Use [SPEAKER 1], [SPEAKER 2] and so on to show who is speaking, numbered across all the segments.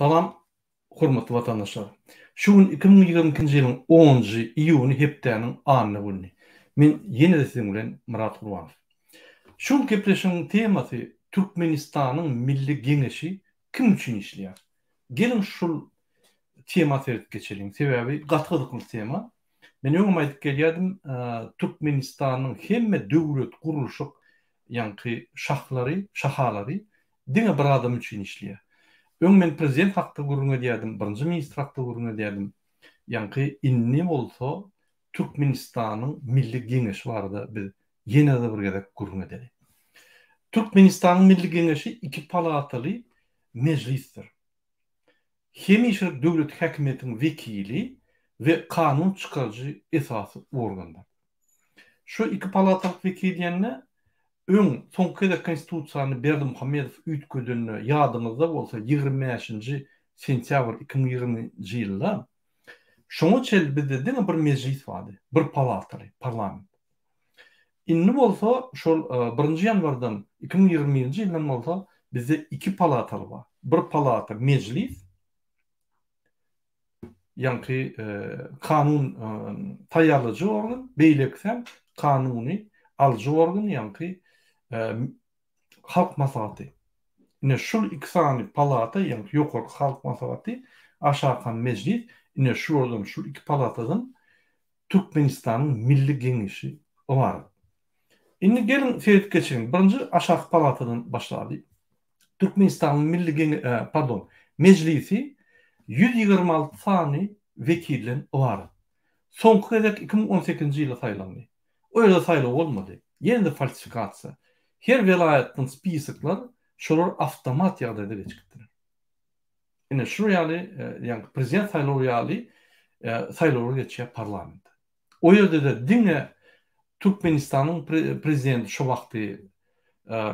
[SPEAKER 1] Salam hormatly watandaşlar. Şu gün 2022-nji ýylyň onunjy iýuny hepdäniň anna güni. Men ýene-de siziň bilen Myrat Gurbanow. Şu gün gepleşigiň temasy Türkmenistanyň Milli Geňeşi kim üçin işleýär? Geliň şul tema seredip geçeliň. Sebäbi gaty gyzykly tema. Men öňem aýdyp gelýärdim, Türkmenistanyň hemme döwlet gurluşyk ýaňky şahlary, şahalary diňe bir adam üçin işleýär. Öň men prezident hakda gürrüň edýärdim, birinji ministr hakda gürrüň edýärdim. Ýaňky indi bolsa Türkmenistanyň Milli Geňeşi barada biz ýene-de bir gezek gürrüň edeli. Türkmenistanyň Milli Geňeşi iki palataly mejlisdir. Hemişelik döwlet häkimiýetiň wekili we kanun çykaryjy esasy organdyr. Şu iki palatalyk wekil diýende, öň soňky gezek Konstitusiýany Berdimuhamedow üýtgedende, ýadyňyzda bolsa 25-nji sentýabr 2020-nji ýylda, şoňa çenli bizde diňe bir mejlis bardy, bir palataly parlament. Indi bolsa şol birinji ýanwardan 2021-nji ýyldan bolsa bizde iki palataly bar. Bir palata mejlis, ýaňky kanun taýýarlajy organ, beýlekisem kanuny alyjy organ, ýaňky Halk Maslahaty. Ine şul iki sany palata, ýaňky ýokarky Halk Maslahaty, aşakam Mejlis, ine şulardan, şul iki palatadan Türkmenistanyň Milli Geňeşi ybarat. Indi geliň seredip geçeliň. Birinji aşaky palatadan başlaly. Türkmenistanyň Milli Geňe, pardon, Mejlisi 126 sany wekilden ybarat. Soňky gezek 2018-nji ýylda saýlandy. O ýerde saýlaw bolmady. Ýene-de falsifikasiýa. Her welaýatdan spisoklar, şolar awtomat ýagdaýda geçipdir. Ine şular ýaly, ýagny prezident saýlawy ýaly saýlawlar geçýär parlamentde. O ýerde-de diňe Türkmenistanyň prezidenti şo wagty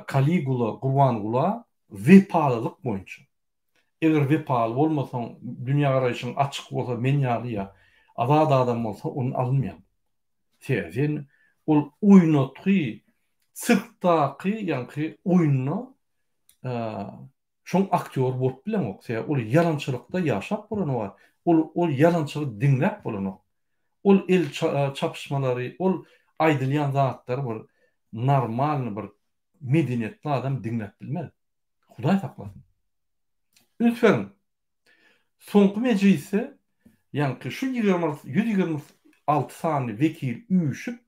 [SPEAKER 1] Kaligula Gurbangula wepalylyk boýunça. Eger wepaly bolmasaň, dünýägaraýşyň açyk bolsa men ýaly ýa azat adam bolsa onda alynmaýaň. Sebäbi sen ol oýnatgy sirkdaky ýaňky oýunda Şoň aktýor bolup bileňok. Sebäbi ol ýalançylykda ýaşap bolanok. Ol ol ýalançylygy diňläp bolanok. Ol el çapyşmalary, ol aýdylýan zatlary bir normalny bir medeniýetli adam diňläp bilmez. Hudaý saklasyn. Üns beriň. Soňky mejlisde ýaňky şu 126 sany wekil üýşüp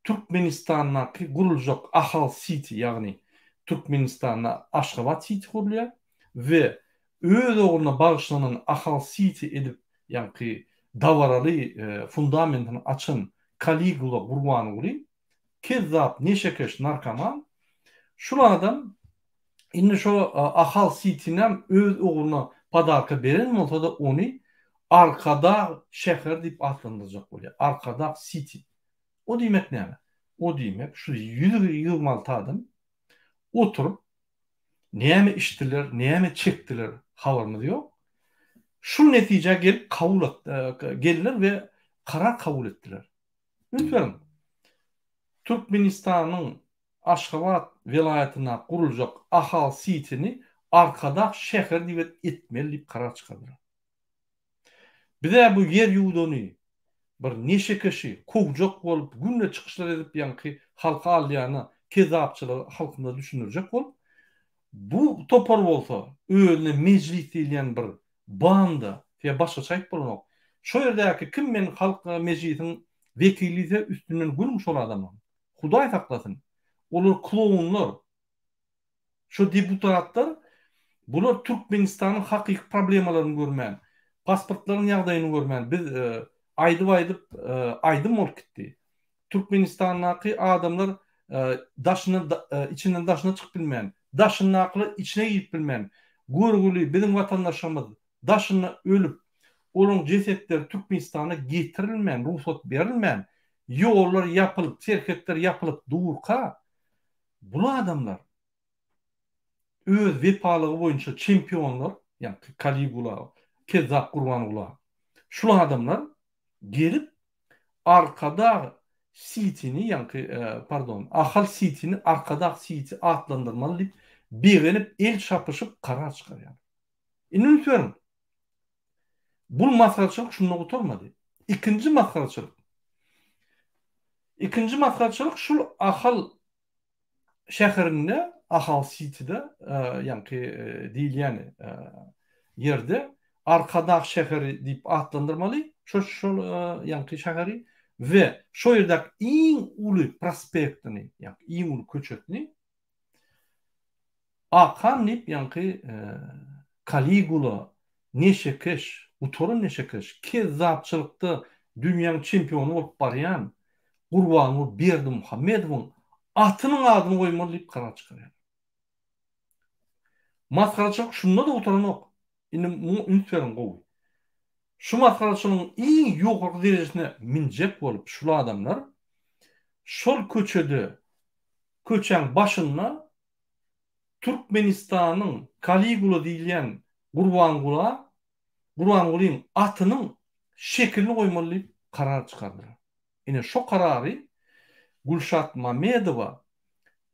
[SPEAKER 1] Türkmenistandaky guruljak Ahal City ýagny Türkmenistanda Aşgabat City gurulýar we öz ogluna bagyşlanan Ahal City edip ýaňky dabaraly fundamentini açan Kaligula Gurbanguly kezzap neşekeş narkoman şul adam indi şo Ahal Citynem öz ogluna podarka beren bolsada ony Arkadag şäheri diýip atlandyrjak bolýar Arkadag City O diýmek näme? O diýmek, şu 126 adam oturyp, näme içdiler, näme çekdiler habarymyz ýok. Şu netijä gelip kabul geldiler we karar kabul etdiler. Üns beriň. Türkmenistanyň Aşgabat welaýatynda guruljak Ahal Sitini Arkadag şäheri diýip etmeli diýip karar çykardylar. Bizä bu ýer ýuwdany, bir neşekeşi kowjak bolup günde çykyşlar edip ýaňky halky alýana kezzapçylygy halkymyza düşündirjek bolup, bu topar bolsa özüne mejlis diýilýän bir banda, ýa başgaça aýdyp bolanok. Şo ýerdäki kim men halk mejlisiň wekili diýse üstünden gülüň şol adamlaryň. Hudaý saklasyn. Olar klounlar. Şo deputatlar bular Türkmenistanyň hakyky problemalaryny görmän, pasportlaryň ýagdaýyny görmän biz aýdyp-aýdyp aýdym bolup gitdi. Türkmenistandaky adamlar daşyna içinden daşyna çykyp bilmän, daşyndakylar içine girip bilmän, görgüli biziň watandaşlarymyz daşynda ölüp, olaryň jesetleri Türkmenistana getirilmän, rugsat berilmän, ýollar ýapylyp, serhetler ýapylyp durka, Bul adamlar öz wepalygy boýunça çempionlar, ýagny Kaligula, Kezzap Gurbangula. Şul adamlar gelip Arkadag Sitini, ýagny pardon, Ahal Sitini Arkadag Siti atlandyrmaly diýip begenip el çapyşyp karar çykarýarlar. Indi üns beriň. Bul masgaraçylyk şunda gutarmady. Ikinji masgaraçylyk. Ikinji masgaraçylyk şul Ahal şäherinde, Ahal Sitide, ýaňky diýilýän ýerde Arkadag şäheri diýip atlandyrmaly, şo şol ýaňky şäheri we şo ýerdäki iň uly prospektini, ýaňky iň uly köçesini Akhan diýip ýaňky Kaligula neşekeş, gutaran neşekeş, kezzapçylykda dünýäň çempiony bolup barýan Gurbanguly Berdimuhamedowyň atynyň adyny goýmaly diýip karar çykarýarlar. Masgaraçylyk şunda-da gutaranok. Indi muňa üns beriň gowy. Şu masgaraçylygyň iň ýokarky derejesine münjek bolup şul adamlar şol köçede, köçäň başynda Türkmenistanyň Kaligula diýilýän Gurbangula, Gurbangulyň atynyň şekilini goýmaly diýip karar çykardylar. Ine şo karary Gülşat Mamedowa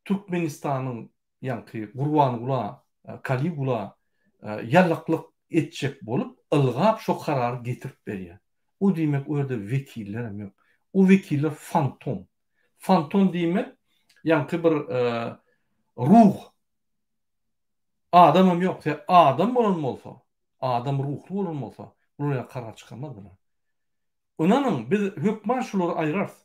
[SPEAKER 1] Türkmenistanyň ýaňky Gurbangula, Kaligula ýalaklyk etjek bolup ylgap şo karary getirip berýär. O diýmek o ýerde wekillerem ýok. O wekiller fantom. Fantom diýmek ýaňky bir ruh. Adamam ýok. Sebäbi adam bolan bolsa, adam ruhly bolan bolsa, bular ýaly karar çykarmazdylar. Ynanyň, biz hökman şulary aýrarys.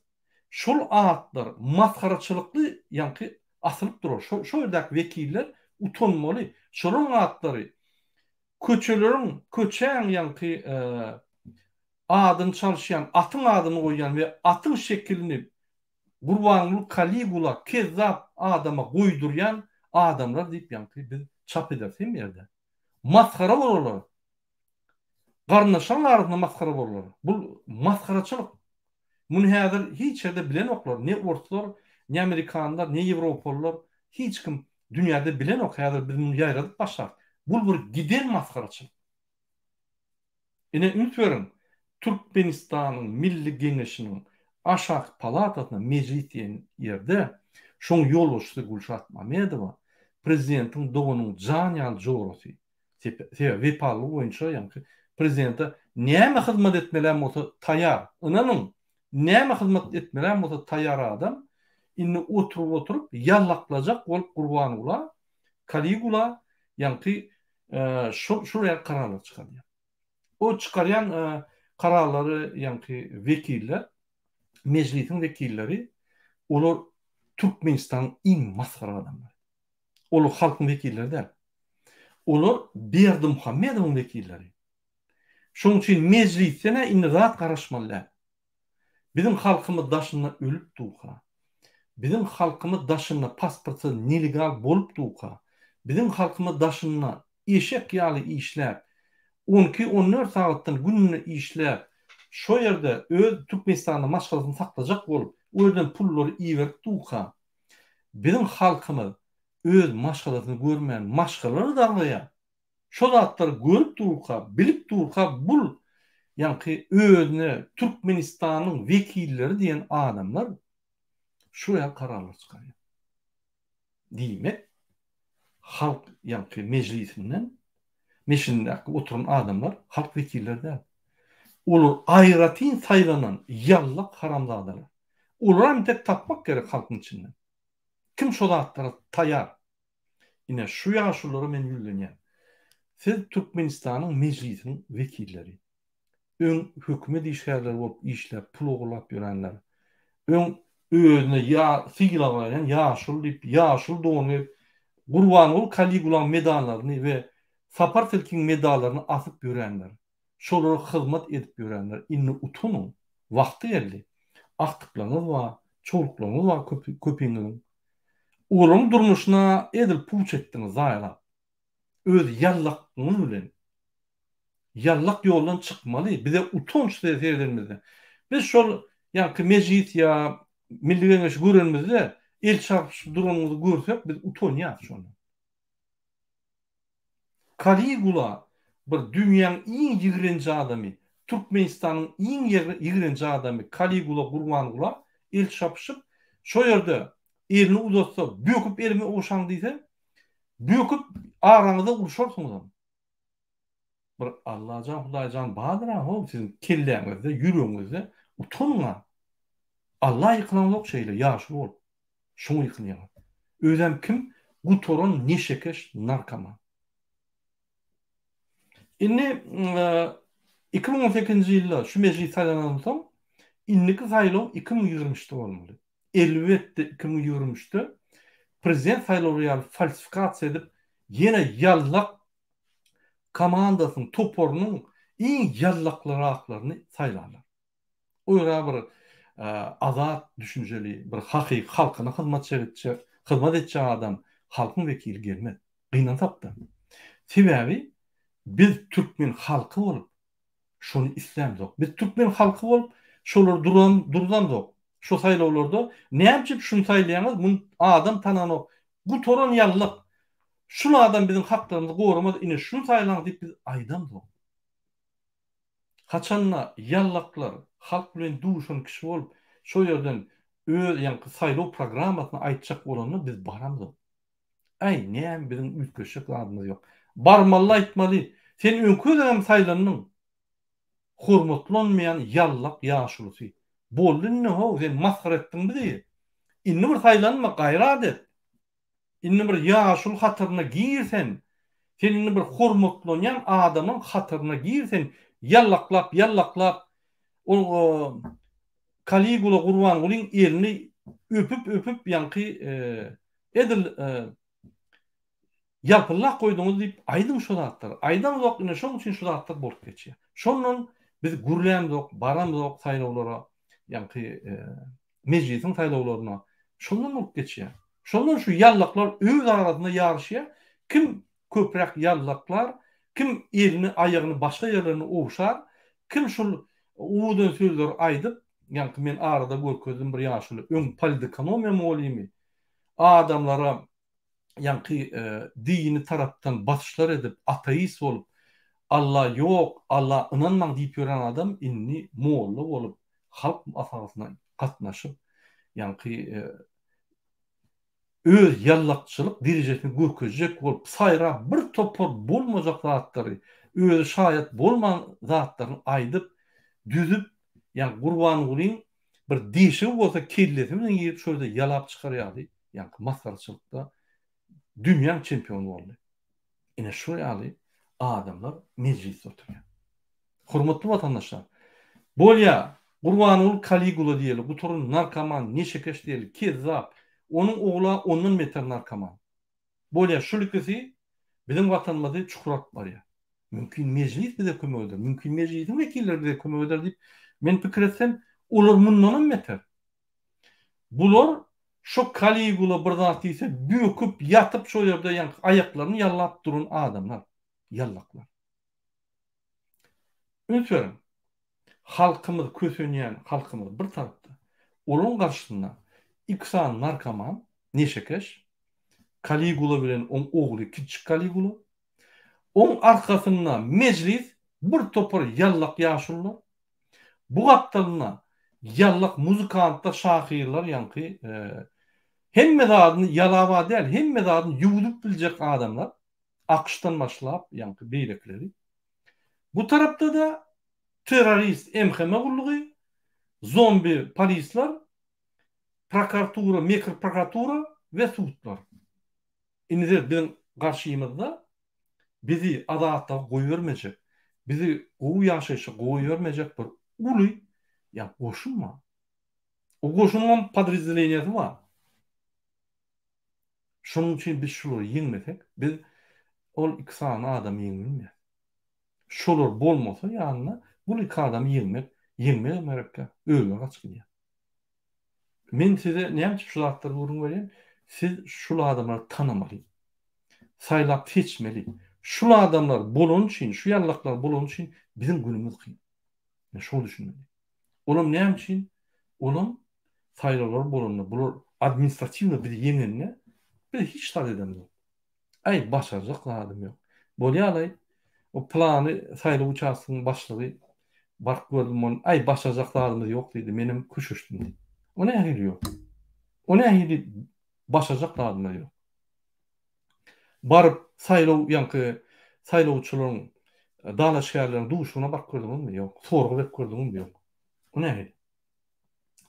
[SPEAKER 1] Şol atlar masgaraçylykly ýaňky asylyp durar. Şo şo ýerdäki wekiller utanmaly. Şolaryň atlary köçeleriň, köçäň ýaňky adyny çalyşýan, atyň adyny goýýan we atyň şekilini Gurbanguly Kaligula kezzap adama goýdurýan adamlar diýip ýaňky biz çap ederis hemme ýerde. Masgara bolarlar. Garyndaşlaryň arasynda masgara bolarlar. Bu masgaraçylyk. Muny häzir hiç ýerde bilenoklar. Ne orslar, ne amerikanlar, ne ýewropalylar hiç kim dünýäde bilenok. Häzir biz muny ýaýradyp başlarys. Bul bir giden masgaraçylyk. Ine üns beriň, Türkmenistanyň Milli Geňeşiniň aşaky palatasynda Mejlis diýen ýerde şoň ýolbaşçysy Gülşat Mamedowa prezidentiň doganyň jan ýaly jorasy, sebäbi wepalylygy boýunça ýaňky prezidente näme hyzmat etmelem bolsa taýar, ynanyň näme hyzmat etmelem bolsa taýar adam indi oturyp-oturyp ýallaklajak bolup Gurbangula, Kaligula ýaňky Şol şol ýaly kararlar çykarýar. O çykarýan kararlary ýaňky wekiller, mejlisiň wekilleri olar Türkmenistanyň iň masgara adamlary. Olar halkyň wekilleri däl. Olar Berdimuhamedowyň wekilleri. Şonuň üçin mejlisden-ä indi zat garaşmaly däl. Biziň halkymyz daşynda ölüp durka, biziň halkymyz daşynda pasportsyz nelegal bolup durka, biziň halkymyz daşynda eşek ýaly işläp, on iki, on dört sagatdan günde işläp, şo ýerde öz Türkmenistanda maşgalasyny saklajak bolup, o ýerden pullary iberip durka, biziň halkymyz öz maşgalasyny görmän maşgalalary dargaýar. Şo zatlary görüp durka, bilip durka bul ýaňky özüne Türkmenistanyň wekilleri diýen adamlar şu ýaly kararlar çykarýar. Diýmek, halk ýaňky mejlisinden meşindäki oturan adamlar halk wekilleri däl. Olar aýratyn saýlanan ýallak haramzadalar. Olaram entek tapmak gerek halkyň içinden. Kim şo zatlara taýar? Ine, şu ýaşululara men ýüzlenýän. Siz Türkmenistanyň Mejlisiniň wekilleri. Öň hökümet işgärleri bolup işläp, pul ogurlap ýörenler. Öň özüne ýa sylag berýän ýaşuly diýip, ýaşuly dony geýip, Gurbanguly Kaligulaň medallaryny we Sapar tilkiň medallaryny asyp ýörenler. Şolara hyzmat edip ýörenler indi utanyň. Wagty geldi. Agtyklaryňyz bar, çowluklaryňyz bar köpüňiziň. Olaryň durmuşyna edil puç etdiňiz zaýalap. Öz ýallaklygyňyz bilen. Ýallak ýoldan çykmaly. Bize utanç size seredenimizde. Biz şol ýaňky mejlis ýa Milli Geňeşi görenimizde el çarpyşyp duranyňyzy görsek biz utanýas şondan. Kaligula bir dünýäň iň ýigrenji adamy, Türkmenistanyň iň ýigrenji adamy Kaligula Gurbangula el çapyşyp, şo ýerde elini uzatsa, böküp elimi ogşaň diýse, böküp araňyzda urşarsyňyzam. Bir Allajan Hudaýjan bardyr-a how siziň kelläňizde, ýüregiňizde utanyň-a. Alla ýykylaňzok şeýle ýaşuly bolup. Şoňa ýykylýaňyz. Özem kim gutaran neşekeş narkoman. Indi 2018-nji ýylda şu mejlis saýlanandan soň indiki saýlaw 2023-de bolmaly. Elbetde 2023-de prezident saýlawlary ýaly falsifikasiýa edip ýene ýallak komandasynyň toparynyň iň ýallaklaryny saýlarlar. O ýere bir azat düşünjeli, bir hakyky halkyna hyzmat etjek, hyzmat etjek adam, halkyň wekili gelmez. Gynansakda. Sebäbi biz türkmen halky bolup şony islämzok. Biz türkmen halky bolup şolary duran durzamzok. Şo saýlawlarda näme üçin şuny saýlaýaňyz, muny adam tananok. Gutaran ýallyk. Şul adam biziň haklarymyzy goramaz, ine şuny saýlaň diýip biz aýdamzok. Haçanda ýallaklar halk bilen duşan kişi bolup şo ýerden öz ýaňky saýlaw programmasyny aýtjak bolanda biz baramzok. Äý näme biziň üýtgeşjek zadymyz ýok. Barmaly aýtmaly. Sen öňki gezegem saýlandyň. Hormatlanmaýan ýallak ýaşulusy. Boldy indi how sen masgara etdiň bizi. Indi bir saýlanma gaýrat et. Indi bir ýaşuly hataryna gir sen. Sen indi bir hormatlanýan adamyň hataryna gir sen ýallaklap ýallaklap ol Kaligula Gurbangulyň elini öpüp öpüp ýaňky edil ýalpyllap goýduňyz diýip aýdyň şo zatlary. Aýdaňzok ine şoň üçin şu zatlar bolup geçýär. Şondan biz gürlämzok baramzok saýlawlara ýaňky mejlisiň saýlawlaryna şondan bolup geçýär. Şondan şu ýallaklar öz arasynda ýaryşýar. Kim köpräk ýallaklar, kim elini aýagyny başga ýerlerine ogşar, kim şul owadan sözleri aýdyp, ýaňky men arada görkezdim bir ýaşuly, öň politekonomiýa mugallymy, adamlara ýaňky dini tarapdan basyşlar edip, ateist bolup, Alla ýok, Alla ynanmaň diýip ýören adam indi molla bolup, halk maslahatyna gatnaşyp, ýaňky öz ýallakçylyk derejesini görkezjek bolup, saýrap bir topar bolmajak zatlary, özi şaýat bolman zatlaryny aýdyp, düzüp, ýaňky Gurbangulyň bir deşigi bolsa kellesi bilen girip şo ýerde ýalap çykar ýaly, ýaňky masgaraçylykda dünýäň çempiony boldy. Ine şu ýaly adamlar mejlisde oturýar. Hormatly watandaşlar, bolýa, Gurbanguly Kaligula diýeli, guturan narkoman, neşekeş diýeli, kezzap, onuň ogla ondan beter narkoman. Bolýa, şul ikisi biziň watanymyzy çukura alyp barýar. Mümkin mejlis bize kömek eder, mümkin mejlisiň wekilleri bize kömek eder diýip, men pikir etsem, olar mundanam beter. Bular şo Kaligula bir zat diýse böküp ýatyp şo ýerde ýaňky aýaklaryny ýallap duran adamlar, ýallaklar. Üns beriň. Halkymyz kösenýän halkymyz bir tarapda, olaryň garşysynda iki sany narkoman, neşekeş, Kaligula bilen oň ogly kiçjik Kaligula, oň arkasynda mejlis bir topar ýallak ýaşulular, Bu gapdalynda ýallak muzykantlar, şahyrlar ýaňky hemme zadyny ýalaba däl, hemme zadyny ýuwdup biljek adamlar, AKŞdan başlap ýaňky beýlekileri. Bu tarapda-da terrorist MHM gullugy, zombi polisler, prokuratura, mekir prokuratura we sudlar. Indi siz biziň garşymyzda bizi azatlyga goýbermejek, bizi gowy ýaşaýşa goýbermejek bir uly ýa goşun bar. O goşunyňam podrazdeleniýesi bar. Şonuň üçin biz şulary ýeňmesek, biz ol iki sany adamy ýeňip bilmeris. Şolar bolmasa ýanynda bul iki adamy ýeňmek, ýeňmegem gerekkä, özleri gaçyp gidýär. Men size näme üçin şu zatlary gürrüň berýän? Siz şul adamlary tanamaly. Saýlap seçmeli. Şul adamlar bolany üçin, şu ýallaklar bolany üçin biziň günümiz kyn. Men şoňa düşünmeli. Olam näme üçin? Olam saýlawlar bolanda bular administratiwno bizi ýeňende biz hiç zat edemzok. Aý, başarjak zadym ýok. Bolýalaý, o plany saýlaw uçastogyň başlygy baryp gördüm ony, aý, başarjak zadymyz ýok diýdi, menem köşeşdim diýdi. O nähili ýok? O nähili başarjak zadymyz ýok? Baryp saýlaw ýaňky saýlawçylaryň dalaşgärleriň duşugyna baryp gördüňizmi? Ýok. Sorag berip gördüňizmi? Ýok. O nähili?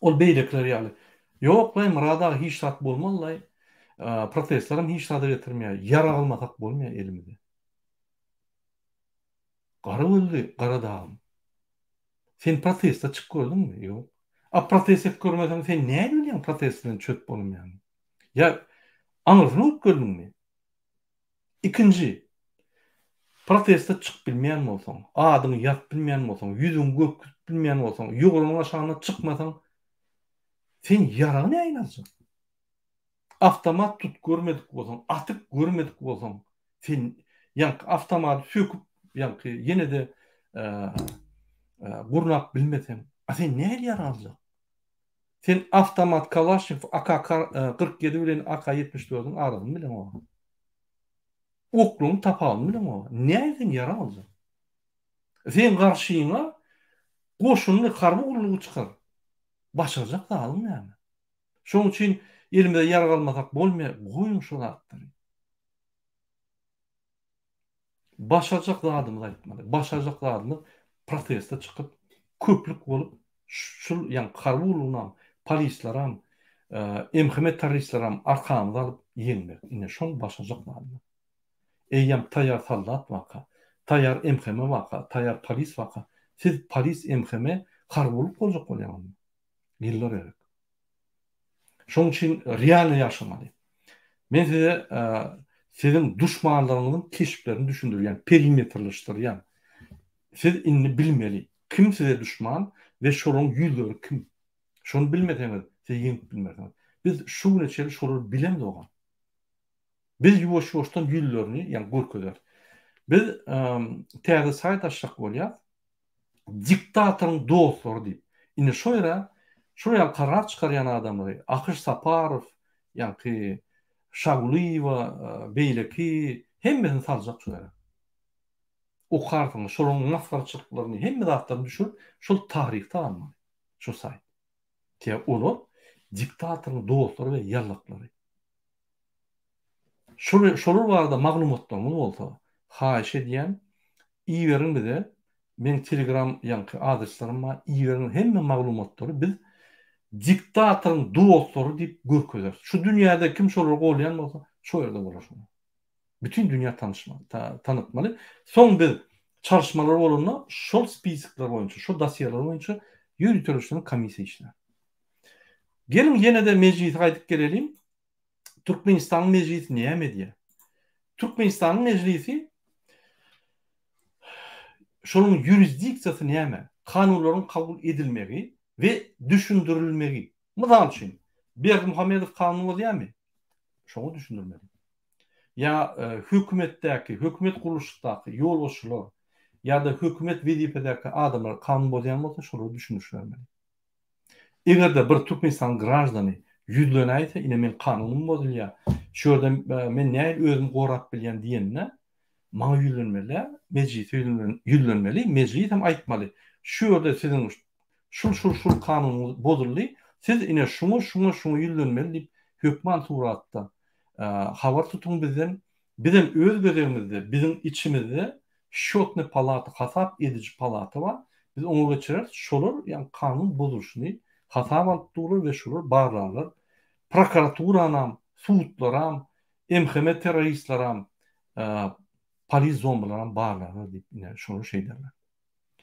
[SPEAKER 1] Ol beýlekiler ýaly, Ýok-laý, Myrat aga, hiç zat bolmaz-laý. Protestlerem hiç zada getirmeýär. Ýarag almasak bolmaýar elimize. Gara gözli gara dagym. Sen proteste çykyp gördüňmi? Ýok. A protest edip görmeseň sen nädip bilýäň protest bilen çözüp bolmaýanyny? Ýa aňyrsyny görüp geldiňmi? Ikinji, proteste çykyp bilmeýän bolsaň, adyňy ýazyp bilmeýän bolsaň, ýüzüňi görkezip bilmeýän bolsaň, ýogranyň aşagyna çykmasaň, sen ýaragy nähili aljak? Awtomat tutup görmedik bolsaň, atyp görmedik bolsaň, sen ýaňky awtomaty söküp, ýaňky ýene-de gurnap bilmeseň, a sen nähili ýarag aljak? Sen awtomat Kalaşnikow AK 47 bilen AK 74-iň arasyny bileňok. Oklugyň tapawudyny bileňok. Nähili sen ýarag aljak? Seň garşyňa goşunly harby gullugy çykar. Başarjak zadyň näme? Şonuň üçin elimize ýarag almasak bolmaýar. Goýuň şo zatlary. Başarjak zadymyzy aýtmaly. Başarjak zadymyz proteste çykyp, köplük bolup şul ýaňky harby gullugynam, polislaram, MHM terroristleram arkamyza alyp ýeňmek. Ine şol başarjak zadymyz. Eýýäm taýýar soldat barka, taýýar MHM barka, taýýar polis barka, siz polis, MHM, harby gulluk boljak bolýaňyzmy? Ýyllar gerek. Şonuň üçin realny ýaşamaly. Men size siziň duşmanlaryňyzyň keşplerini düşündirýän, perimetrleşdirýän. Siz indi bilmeli, kim size duşman we şolaryň ýüzleri kim? Şony bilmeseňiz, siz ýeňip bilmersiňiz. Biz şu güne çenli şolary bilemzogam. Biz ýuwaş-ýuwaşdan ýüzlerini, ýagny görkezeris. Biz täze saýt açjak bolýas. Diktatoryň dostlary diýip. Indi şo ýere şol ýaly karar çykarýan adamlary Akyş Saparow, ýaňky Şagulyýewa, beýleki hemmesini saljak şo ýere. Okarsyňyz, şolaryň masgaraçylyklaryny, hemme zatlaryny düşürip, şol taryhda galmaly şo saýt. Sebäbi olar diktatoryň dostlary we ýallaklary. Şol şolar barada maglumatlaryňyz bolsa, haýyş edýän, iberiň bize. Meň telegram ýaňky adreslerim bar, iberiň hemme maglumatlary biz diktatoryň dostlary diýip görkezeris. Şu dünýäde kim şolary golýan bolsa, şo ýerde bolar şolar. Bütin dünýä tanyşmaly, tanytmaly. Soň biz çalyşmalar bolanda şol spiskler boýunça, şo dosýeler boýunça ýöriteleşdirilen komissiýa işlär. Geliň ýene-de mejlise gaýdyp geleliň. Türkmenistanyň mejlisi näme edýär? Türkmenistanyň mejlisi şonuň ýurisdiksiýasy näme? Kanunlaryň kabul edilmegi we düşündirilmegi. Mysal üçin, Berdimuhamedow kanun bozýarmy? Şoňa düşündirmeli. Ýa hökümetdäki, hökümet gurluşykdaky ýolbaşçylar ýa-da hökümet wezipedäki adamlar kanun bozýan bolsa, şolara düşündiriş bermeli. Eger-de bir Türkmenistanyň graždany ýüzlenäýse, ine meň kanunym bozulýar, şu ýerde men nähili özümi gorap bilýän diýende, maňa ýüzlenmeli däl, mejlise ýüzlenmeli, mejlis hem aýtmaly, şu ýerde siziň şul-şul-şul kanunyňyz bozuldy, siz ine şuňa, şuňa, şuňa ýüzlenmeli diýip hökman suratda habar tutuň bizden, Bizem öz gezegimizde biziň içimizde Sçýotnyý palata, hasap ediji palata bar. Biz oňa geçireris. Şolar ýagny kanun bozulyşyny hasap alyp durlar we şolar barlarlar. Prokuraturanam, sudlaram, MHM terroristleram, polis zombileram barlarlar diýip ine şolar şeýderler.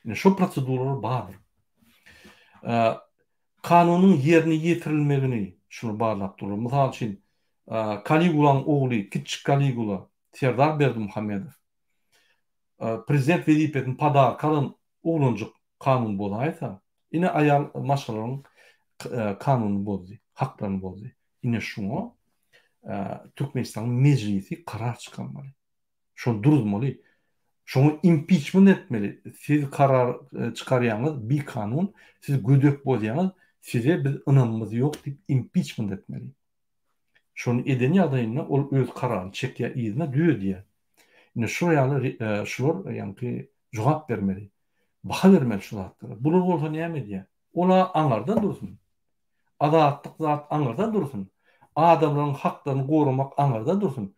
[SPEAKER 1] Ine şo proseduralar bardyr. Kanunyň ýerine ýetirilmegini şuny barlap durlar. Mysal üçin, Kaligulaň ogly Kiçjik Kaligula, Serdar Berdimuhamedow, prezident wezipesini podarka alan oglanjyk kanun bozaýsa, ine aýal maşgalalaryň kanunyny bozdy, haklaryny bozdy. Ine şuňa Türkmenistanyň Mejlisi karar çykarmaly. Şony duruzmaly. Şoňa impiçment etmeli. Siz karar çykarýaňyz bikanun, siz gödek bozýaňyz, size biz ynamymyz ýok diýip impiçment etmeli. Şony eden ýagdaýynda ol öz kararyny çekýär yzyna düzedýär. Ine şular ýaly şular ýaňky jogap bermeli. Baha bermeli şu zatlara. Bular bolsa näme edýär? Ola aňarda dursun. Azatlyk zat aňyrda dursun. Adamlaryň haklaryny goramak aňyrda dursun.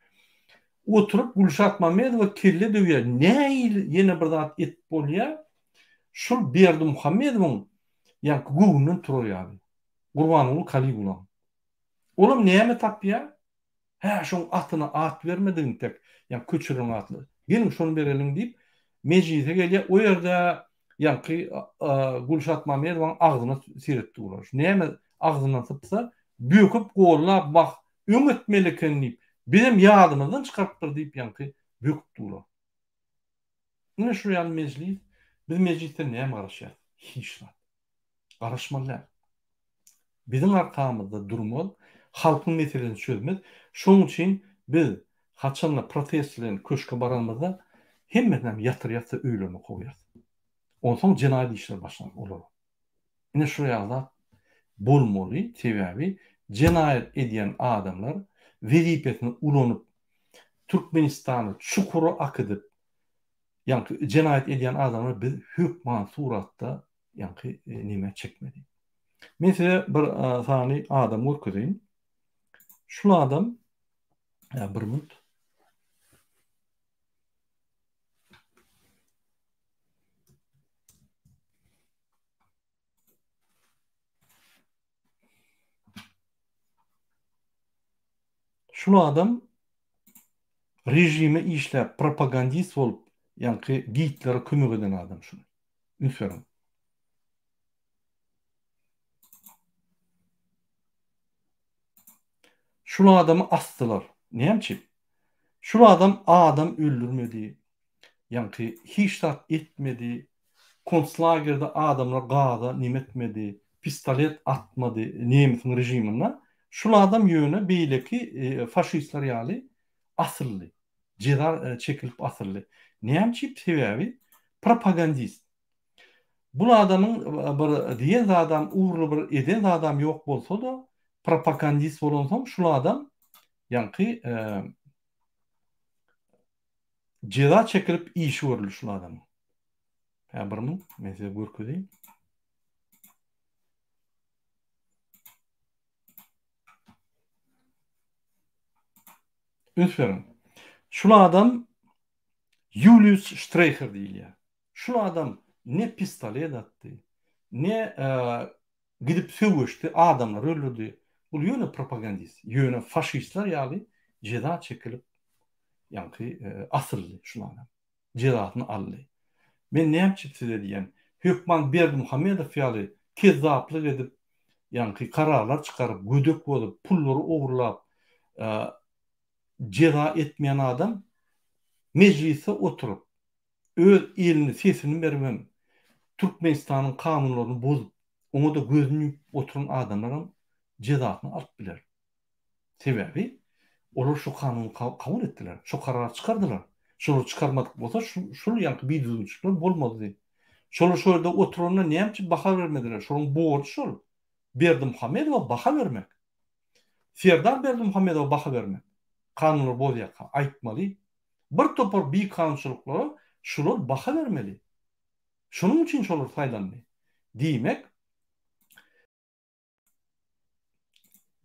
[SPEAKER 1] Oturyp Gülşat Mamedowa kelle döwýär. Nähili ýene bir zat edip bolýar? Şul Berdimuhamedowyň ýaňky göwnünden turar ýaly. Gurbanguly Kaligulaň. Olam näme tapýar? Hä, şoň atyna at bermedik intek, ýa köçeleriň atyna. Geliň, şony bereliň diýip, mejlise gelýär. O ýerde ýaňky Gülşat Mamedowaň agzyna seretdi olar. Şu näme agzyndan sypsa, böküp gollap, wah, öň etmeli eken diýip, bizem ýadymyzdan çykarypdyr diýip, ýaňky böküpdi olar. Ine şu ýaly mejlis. Biz mejlisden näme garaşýarys? Hiç zat. Garaşmaly däl. Biziň arkamyzda durmaz, halkyň meselesini çözmez. Şonuň üçin biz haçanda protest bilen köşge baranymyzda hemmesinem ýatyrýas-da öýlerine kowýas. Onsoň jenaýat işleri başlanar olara. Ine şu ýaly zat bolmaly, sebäbi jenaýat edýän adamlar wezipesini ulanyp Türkmenistany çukura akydyp ýaňky jenaýat edýän adamlary biz hökman suratda ýaňky neme çekmeli. Men size bir sany adam görkezeýin. Şul adam bir minut. Şul adam režime işläp propagandist bolup ýaňky Gitlere kömek eden adam şul. Üns beriň. Şul adamy asdylar. Näme üçin? Şul adam adam öldürmedi. Ýaňky hiç zat etmedi. Konslagerde adamlar gaza neme etmedi. Pistolet atmady nemisiň režiminde. Şul adam ýöne beýleki faşistler ýaly asyldy. Jeza çekilip asyldy. Näme üçin? Sebäbi propagandist. Bul adamyň bir diýen zadam, ugurly bir eden zadam ýok bolsa-da, propagandist bolansoň şul adam ýaňky jeza çekilip işi görüldi şul adamyň. Hä bir minut men size görkezeýin. Üns beriň. Şul adam Julius Ştreýher diýilýär. Şul adam ne pistolet atdy, ne gidip söweşdi, adamlary öldürdi. Bul ýöne propagandist. Ýöne faşistler ýaly jeza çekilip, ýaňky asyldy şul adam. Jezasyny aldy. Men näme üçin size diýýän, hökman Berdimuhamedow ýaly kezzaplyk edip, ýaňky kararlar çykaryp, gödek bolup, pullary ogurlap, jeza etmeýän adam mejlisde oturyp, öz elini sesini beribem Türkmenistanyň kanunlaryny bozup, oňa-da gözüni ýumup oturan adamlaram jezasyny alyp biler. Sebäbi olar şu kanuny kabul etdiler, şu karary çykardylar. Şolar çykarmadyk bolsa şul ýaňky bidüzgünçilikler bolmazdy. Şolar şo ýerde oturanda näme üçin baha bermediler? Şolaryň borjy şol. Berdimuhamedowa baha bermek. Serdar Berdimuhamedowa baha bermek. Kanunlary bozýarka aýtmaly. Bir topar bikanunçylyklara şular baha bermeli. Şonuň üçin şolar saýlandy. Diýmek,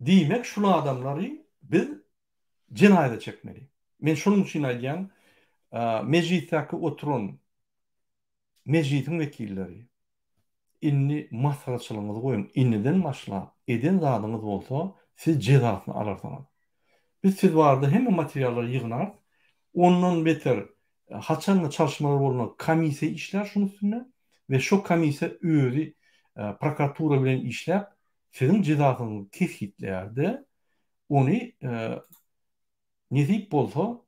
[SPEAKER 1] diýmek şul adamlary biz jenaýata çekmeli. Men şonuň üçin aýdýan, mejlisdäki oturan mejlisiň wekilleri, Indi masgaraçylygyňyzy goýuň, indiden başlap eden zadyňyz bolsa, siz jezasyny alarsyňyz. Biz siz barada hemme materiallary ýygnarys. Ondan beter, haçanda çalyşmalar bolanda komissiýa işlär şunuň üstünde we şo komissiýa özi prokuratura bilen işläp, siziň jezasyňyzy kesgitlär-de, ony nesip bolsa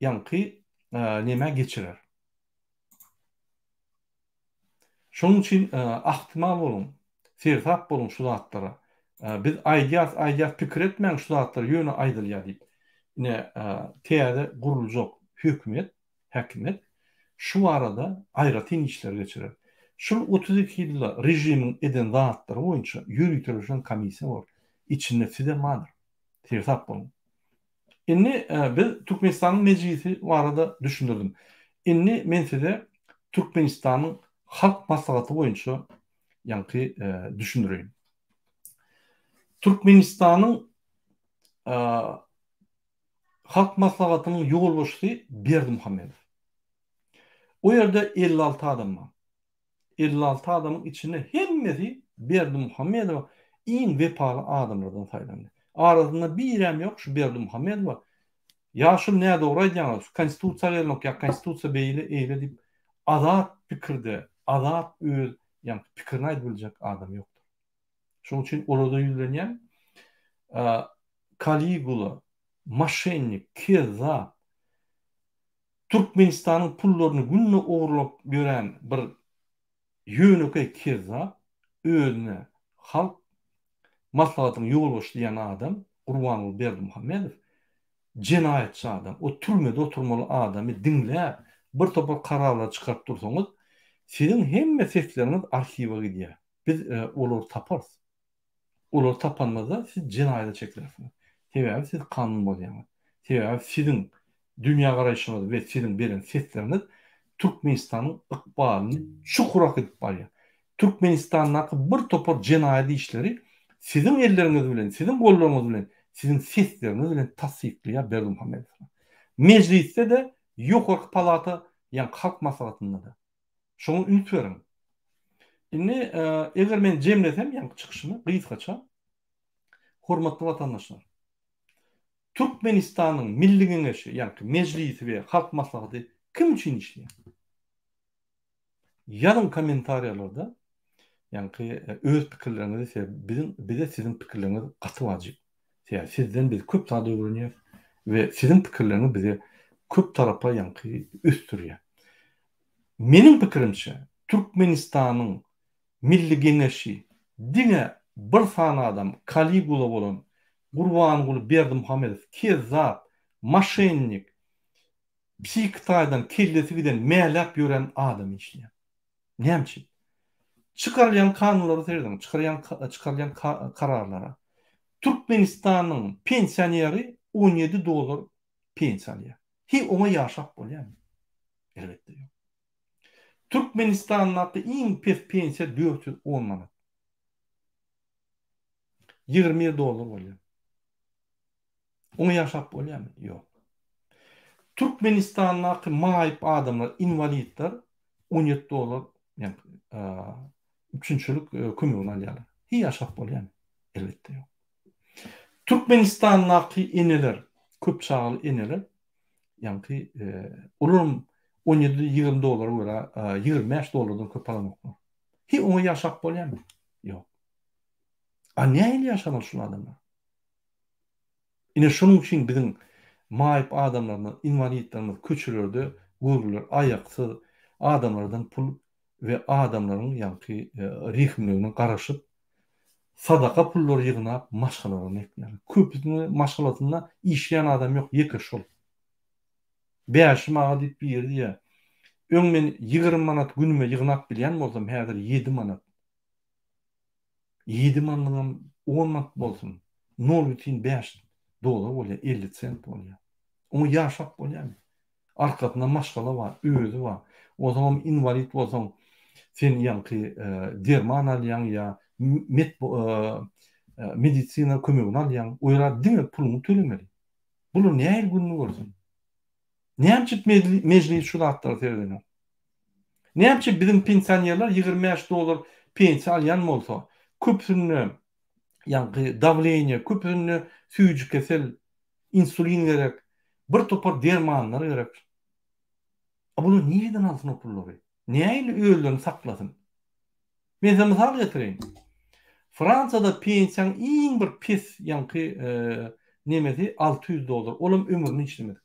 [SPEAKER 1] ýaňky nämä geçirer. Şonuň üçin ahtymal boluň, seresap boluň şu zatlara. Biz aýdýas, aýdýas pikir etmäň şu zatlar ýöne aýdylýar diýip. Ine täze guruljak hökümet, häkimiýet şu barada aýratyn işler geçirer. Şul 32 ýylda režimiň eden zatlary boýunça ýöriteleşen komissiýa bor. Içinde sizem bardyr. Seresap boluň. Indi biz Türkmenistanyň Mejlisi barada düşündirdim. Indi men size Türkmenistanyň Halk Maslahaty boýunça ýaňky düşündireýin. Türkmenistanyň. Halk Maslahatynyň ýolbaşçysy Berdimuhamedow. O ýerde 56 adam bar. 56 adamyň içinde hemmesi Berdimuhamedowa iň wepaly adamlardan saýlandy. Arasynda birem ýok şu Berdimuhamedowa Ýaşuly nädogry aýdýaňyz, şu konstitusiýa gelenok ýa konstitusiýa beýle eýle diýip azat pikirde, azat öz ýaňky pikirini aýdyp biljek adam ýokdur. Şonuň üçin olara ýüzlenýän Kaligula, moşennik, kezzap, Türkmenistanyň pullaryny günde ogurlap ýören bir ýönekeý kezzap, özüne Halk Maslahatynyň ýolbaşçysy diýen adam Gurbanguly Berdimuhamedow jenaýatçy adam, o türmede oturmaly adamy diňläp bir topar kararlar çykaryp dursaňyz, siziň hemme sesleriňiz arhiwe gidýär. Biz olary taparys. Olary tapanymyzda siz jenaýata çekilersiňiz. Sebäbi siz kanun bozýaňyz. Sebäbi siziň dünýägaraýşyňyz we siziň beren sesleriňiz Türkmenistanyň ykbalyny çukura äkidip barýar. Türkmenistandaky bir topar jenaýat işleri siziň elleriňiz bilen, siziň gollaryňyz bilen, siziň sesleriňiz bilen tassyklaýar Berdimuhamedow. Mejlisde-de, ýokarky palata, ýagny Halk Maslahatynda-da. Şoňa üns beriň. Indi eger men jemlesem ýaňky çykyşymy gysgaça, hormatly watandaşlar, Türkmenistanyň Milli Geňeşi, ýaňky Mejlisi we Halk Maslahaty kim üçin işleýär? Ýazyň kommentariýalarda ýaňky öz pikirleriňizi se biziň bize siziň pikirleriňiz gaty wajyp. Sebäbi sizden biz köp zat öwrenýäs we siziň pikirleriňiz bizi köp tarapa ýaňky ösdürýär. Meniň pikirimçe, Türkmenistanyň Milli Geňeşi diňe bir sany adam, Kaligula bolan Gurbanguly Berdimuhamedow kezzap, moşennik, psihiki taýdan kellesi giden, mäläp ýören adam işleýär. Näme üçin? Çykarylýan kanunlara serediň, çykarýan çykarylýan kararlara. Türkmenistanyň pensioneri 17 dollar pensiýa alýar. Hi oňa ýaşap bolýarmy? Elbetde ýok. Türkmenistandaky iň pes pensiýa 410 manat. 21 dollar bolýar. Oňa ýaşap bolýarmy? Ýok. Türkmenistandaky maýyp adamlar, inwalidler 17 dollar üpjünçilik kömegini alýarlar. Hi ýaşap bolýarmy? Elbetde ýok. Türkmenistandaky eneler, köp çagaly eneler, ýaňky olaram 17-20 dollara görä 25 dollardan köp alanoklar. Hi oňa ýaşap bolýarmy? Ýok. A nähili ýaşamaly şul adamlar? Ine şonuň üçin biziň maýyp adamlarymyz, inwalidlerimiz köçelerde görgüler, aýaksyz adamlardan pul we adamlaryň ýaňky rehimligine garaşyp, sadaka pullary ýygnap maşgalalaryny ekýärler. Köpüsiniň maşgalasynda işleýän adam ýok, ýeke şol. Bäşim aga diýip biri diýýär, Öň men 20 manat günüme ýygnap bilýän bolsam, häzir 7 manat. Ýedi mandyňam on mant bolsun, nol bütin bäş dollar bolýar, 50 sent bolýar. Oňa ýaşap bolýarmy? Arkasynda maşgala bar, özi bar. Onsoňam inwalid bolsaň, sen ýaňky derman alýaň ýa med medisina kömegini alýaň. O ýere diňe puluňy tölemeli. Bular nähili gününi görsün? Näme üçin mejlis şu zatlara seredenok? Näme üçin biziň pensionerler 25 dollar pensiýa alýan bolsa, köpüsinde ýaňky dawleniýe, köpüsinde süýji kesel, insulin gerek, bir topar dermanlar gerek. A bular nireden alsyn o pullary? Nähili özlerini saklasyn? Men size mysal getireýin. Fransiýada pensiýaň iň bir pes ýaňky nemesi 600 dollar. Olam ömrüni işlemedik.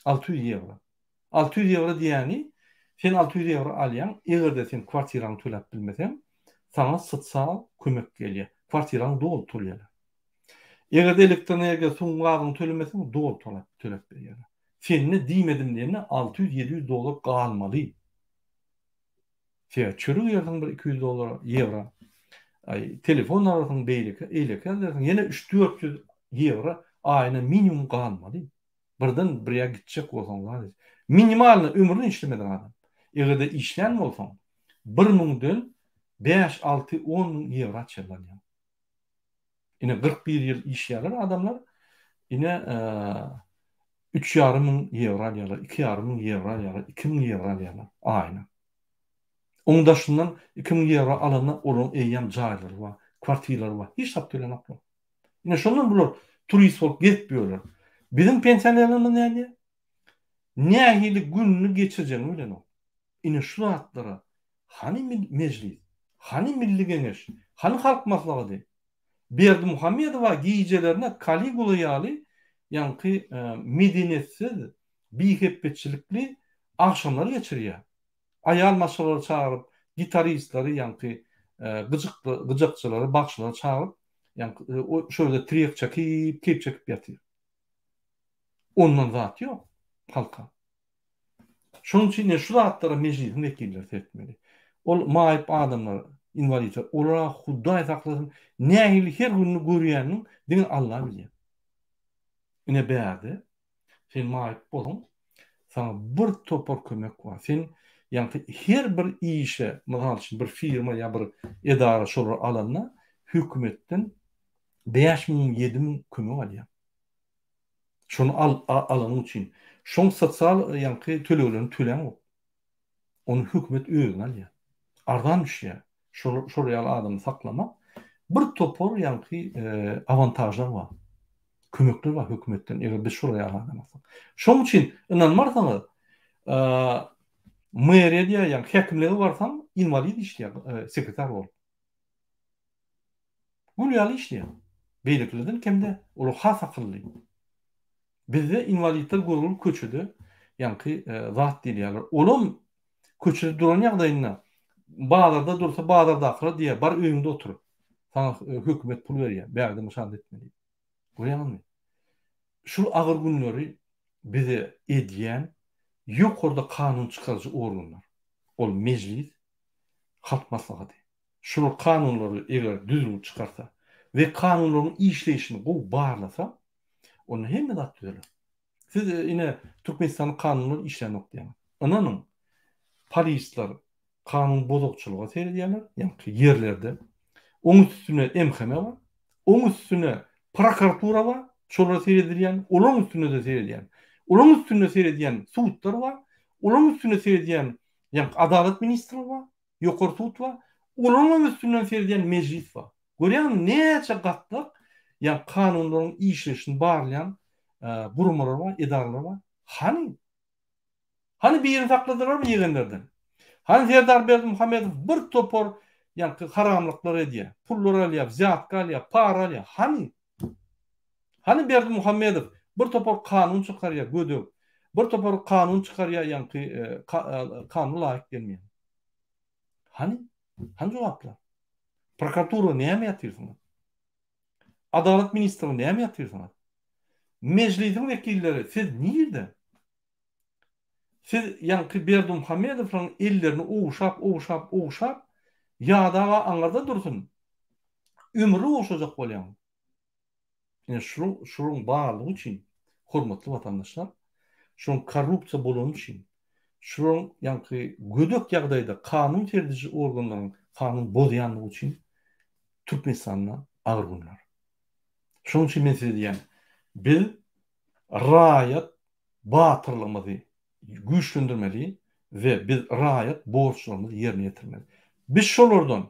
[SPEAKER 1] 600 ýewro. 600 ýewro diýýäni, sen 600 ýewro alýaň, eger-de sen kwartiraňy töläp bilmeseň, saňa sosial kömek gelýär. Kwartiraňy doly tolýarlar. Eger-de elektroenergiýa, suwuň, gazyňy tölemeseň, doly tolap, töläp berýärler. Sende diýmedim diýende 600-700 dollar galmaly. Sebäbi çörek iýersiň bir 200 dollara, ýewro. Aý, telefon alarsyň, beýleki, eýleki alarsyň, ýene 3-400 ýewro aýyna minimum galmaly. Birden bir ýere gitjek bolsaň zat et. Minimalny ömrüni işlemedik adam. Eger-de işlän bolsaň, bir müňden bäş, alty, on müň ýewro çenli alýaň. Ine 41 ýyl işleýärler adamlar. Ine. Üç ýarym müň ýewro alýarlar, iki ýarym müň ýewro alýarlar, 2000 ýewro alýarlar aýyna. Oň daşyndan 2000 ýewro alanda olaryň eýýäm jaýlary bar, kwartiralary bar. Hiç zat tölenoklar. Ine şondan bular turist bolup gezip ýörler. Biziň pensionerlerimiz nädýär? Nähili gününi geçirjegini bilenok. Ine şu zatlara hany Mejlis, hany Milli Geňeş, hany Halk Maslahaty? Berdimuhamedowa gijelerine Kaligula ýaly ýaňky medeniýetsiz, bihepbeçilikli agşamlar geçirýär. Aýal maşgalalary çagyryp, gitaristleri ýaňky gyjykly gyjakçylary, bagşylary çagyryp, ýaňky şo ýerde trek çekip, keýp çekip ýatyr. Ondan zat ýok halka. Şonuň üçin ine şu zatlara mejlisiň wekilleri seretmeli. Ol maýyp adamlar, inwalidler, olara Hudaý saklasyn, nähili her gününi görýänini diňe Alla bilýär. Ine bärde sen maýyp bolsaň, saňa bir topar kömek bar. Sen ýaňky her bir işe, mysal üçin bir firma ýa bir edara şolary alanda hökümetden 5000, 7000 kömek alýar. Şony al, alanyň üçin. Şoň sosial ýaňky töleglerini töläňok. Ony hökümet özüne alýar. Arzan düşýär. Şol, şol ýaly adamy saklamak. Bir topar ýaňky awantažlar bar. Kömekler bar hökümetden, eger biz şol ýaly adam alsak. Şoň üçin ynanmarsyňyz, meriýa diýýär, ýaňky häkimlige barsaň, inwalid işleýär, sekretar bolup. Gül ýaly işleýär. Beýlekilerden kem däl. Olar has akylly. Bizde inwalidler görgüli köçede ýaňky zat diýilýärler. Olam köçede duran ýagdaýynda bazarda dursa bazardakylar diýýär, bar öýüňde otur. Saňa hökümet pul berýär. Bärde myşan etme diýip. Görýäňizmi? Şul agyr günleri bize edýän ýokarda kanun çykaryjy organlar. Ol mejlis, halk maslahaty. Şular kanunlary eger düzüw çykarsa we kanunlaryň işleýşini gowy barlasa, onda hemme zat düzeler. Siz ine Türkmenistanda kanunlar işlänok diýýäňiz. Ynanyň, polisler kanun bozukçylyga seredýärler, ýaňky ýerlerde. Oň üstüne MHM bar, oň üstüne prokuratura bar, şolara seredilýän, olaryň üstüne-de seredýän. Olaryň üstünde seredýän sudlar bar, olaryň üstünde seredýän ýaňky adalat ministrligi bar. Ýokary sud bar. Olaryň hem üstünden seredýän mejlis bar. Görýäňmi, näçe gatlak, ýagny kanunlaryň işleýşini barlaýan guramalar bar, edaralar bar. Hany? Hany birini sakladylarmy ýegenlerden? Hany Serdar Berdimuhamedow bir topar ýaňky haramlyklar edýär, pullar alýar, wzýatka alýar, para alýar. Hany? Hany Berdimuhamedow bir topar kanun çykarýar, gödek. Bir topar kanun çykarýar, ýaňky kanuna laýyk gelmeýän. Hany? Hany jogaplar? Prokuratura näme ýatyrsyňyz? Adalat ministrligi näme ýatyrsyňyz? Mejlisiň wekilleri siz nirde? Siz ýaňky Berdimuhamedowlaryň ellerini ogşap, ogşap, ogşap, ýadaga aňyrda dursun, ömürlik ogşajak bolýaňyz. Ine şunuň şunuň barlygy üçin hormatly watandaşlar, şunuň korrupsiýa bolany üçin, şunuň ýaňky gödek ýagdaýda kanun serediji organlaryň kanun bozýanlygy üçin Türkmenistanda agyr günler. Şonuň üçin men size diýýän, biz raýat batyrlygymyzy güýçlendirmeli we biz raýat borçlarymyzy ýerine ýetirmeli. Biz şolardan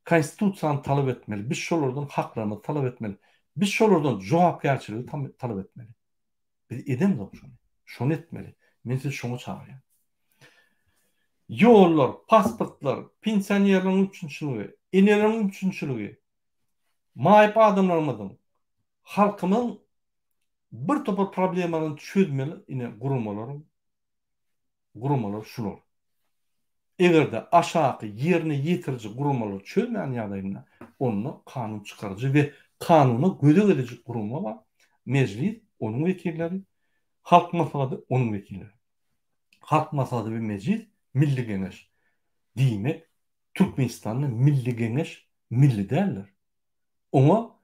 [SPEAKER 1] Konstitusiýany talap etmeli, biz şolardan haklarymyzy talap etmeli, biz şolardan jogapkärçiligi talap etmeli. Biz edemzok şony. Şony etmeli. Men sizi şoňa çagyrýan. Ýollar, pasportlar, pensionerleriň üpjünçiligi, eneleriň üpjünçiligi, maýyp adamlarymyzyň, halkymyzyň bir topar problemalaryny çözmeli ine guramalaryň guramalar şular. Eger-de aşaky ýerine ýetiriji guramalar çözmän ýagdaýynda onda kanun çykaryjy we kanuna gözeg ediji gurama bar, Mejlis, onuň wekilleri, Halk Maslahaty, onuň wekilleri. Halk Maslahaty we Mejlis, Milli Geňeş. Diýmek, Türkmenistanda Milli Geňeş milli däldir. Oňa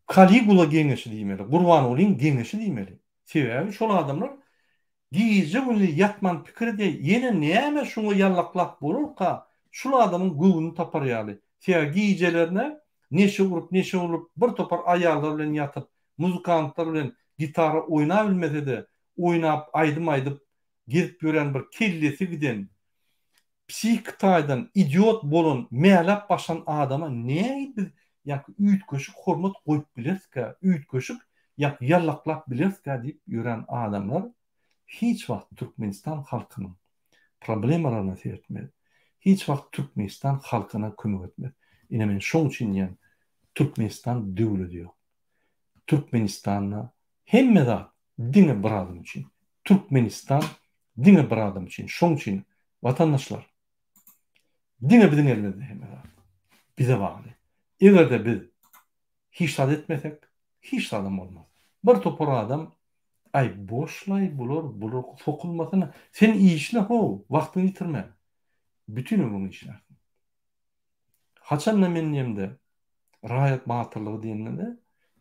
[SPEAKER 1] Kaligula geňeşi diýmeli, Gurbangulyň geňeşi diýmeli. Sebäbi şol adamlar gije-gündiz ýatman pikir edýär, ýene näme şuňa ýallaklap bolarka, şul adamyň göwnüni tapar ýaly. Sebäbi gijelerine neşe urup, neşe urup, bir topar aýallar bilen ýatyp, muzykantlar bilen gitara oýnabilmese-de, oýnap, aýdym aýdyp gezip ýören bir kellesi giden, psihiki taýdan idiot bolan, mäläp başlan adama nähili biz ýaňky üýtgeşik hormat goýup bileriskä, üýtgeşik ýaňky ýallaklap bileriskä diýip ýören adamlar hiç wagt Türkmenistan halkynyň problemalaryna seretmez. Hiç wagt Türkmenistan halkyna kömek etmez. Ine men şoň üçin diýýän Türkmenistan döwledi ýok. Türkmenistanda hemme zat diňe bir adam üçin. Türkmenistan diňe bir adam üçin. Şoň üçin watandaşlar diňe biziň elimizde hemme zat. Bize bagly. Egerde biz hiç zat etmesek hiç zadam bolmaz. Bir topar adam aý boşlaý bular bular sokulmasyna sen işle how wagtyňy ýitirme. Bütin ömrüňi işlärsiň. Haçanda men diýemde raýat batyrlygy diýende-de,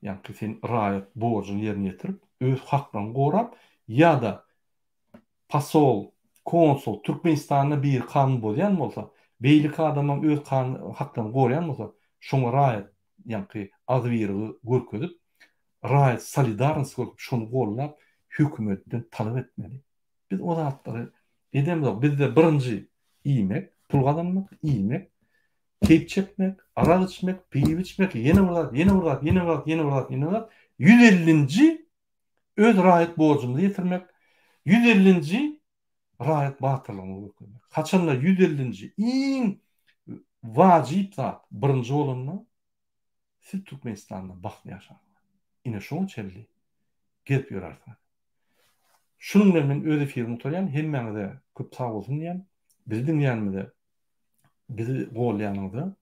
[SPEAKER 1] ýaňky sen raýat borjuňy ýerine ýetirip, öz haklaryňy gorap ýa-da posol, konsul Türkmenistanda biri kanun bozýan bolsa, beýleki adamam öz kanun haklaryny goraýan bolsa, şoňa raýat ýaňky agzybirligi görkezip, raýat solidarnost görkezip, şony gollap hökümetden talap etmeli. Biz o zatlary edemzok. Bizde birinji iýmek, pul gazanmak, iýmek, keýp çekmek, arak içmek, piw içmek, ýene bir zat, ýene bir zat, ýene bir zat, ýene bir zat, ýene bir zat. 150-nji öz raýat borjumyzy ýetirmek, 150-nji raýat batyrlygymyzy görkezmek. Haçanda 150-nji iň wajyp zat birinji bolanda siz Türkmenistanda bagtly ýaşarsyňyz. Ine şoňa çenli gezip ýörärsiňiz. Şunuň bilen men öz efirimi gutarýan. Hemmäňize köp sag bolsun diýýän. Bizi diňleýänimize, bizi goldaýanyňyza.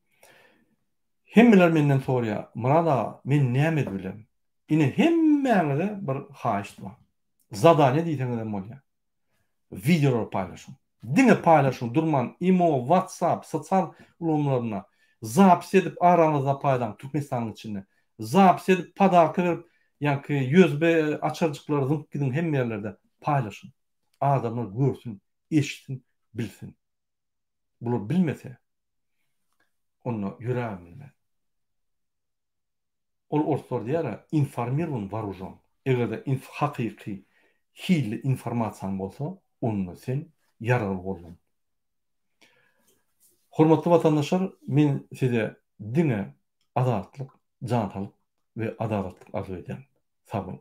[SPEAKER 1] Hemmeler menden soraýar, Myrat aga, men näme edip bilerin? Ine hemmäňize bir haýyşt bar. Zadaniýa diýseňizem bolýar. Wideolary paýlaşyň. Diňe paýlaşyň, durman imo, whatsapp, sosial ulgamlarynda zapis edip araňyzda paýlaň Türkmenistanyň içinde. Zapis edip podarka berip ýaňky USB açarjyklary zyňyp gidiň hemme ýerlerde paýlaşyň. Adamlar görsün, eşitsin, bilsin. Bular bilmese onda ýöräbem bilmez. Ol orslar diýýär-ä, informirowan waružon. Eger-de hakyky hilli informasiýaň bolsa, onda sen ýaragly bolduň. Hormatly watandaşlar, men size diňe azatlyk, jan saglyk we adalatlyk arzuw edýän. Sag boluň.